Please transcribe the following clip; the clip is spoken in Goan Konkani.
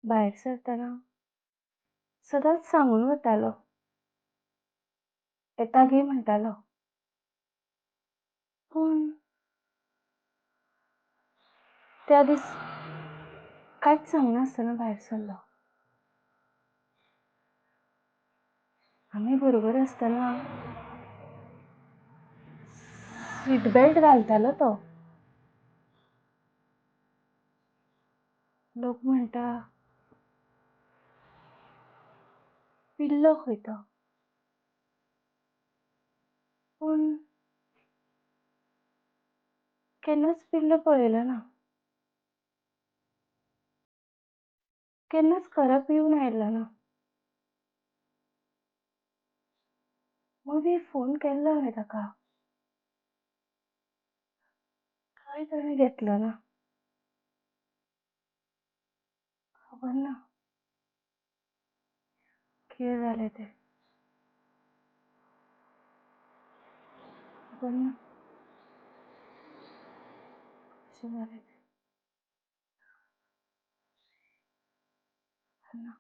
भायर सरतना सदांच सांगून वतालो, येता गे म्हणटालो. पूण त्या दीस कांयच सांगनासतना भायर सरलो. आमी बरोबर आसतना सीट बेल्ट घालतालो तो. लोक म्हणटा पिल्लो खंय तो, पूण केन्नाच पिल्लो पळयलो ना, केन्नाच घरा पिवन आयलो ना. मदीं फोन केल्लो हांवें ताका, कांय ताणें घेतलो ना. खबर ना कितें जालें तें, खबर ना कशें जालें तें, ना.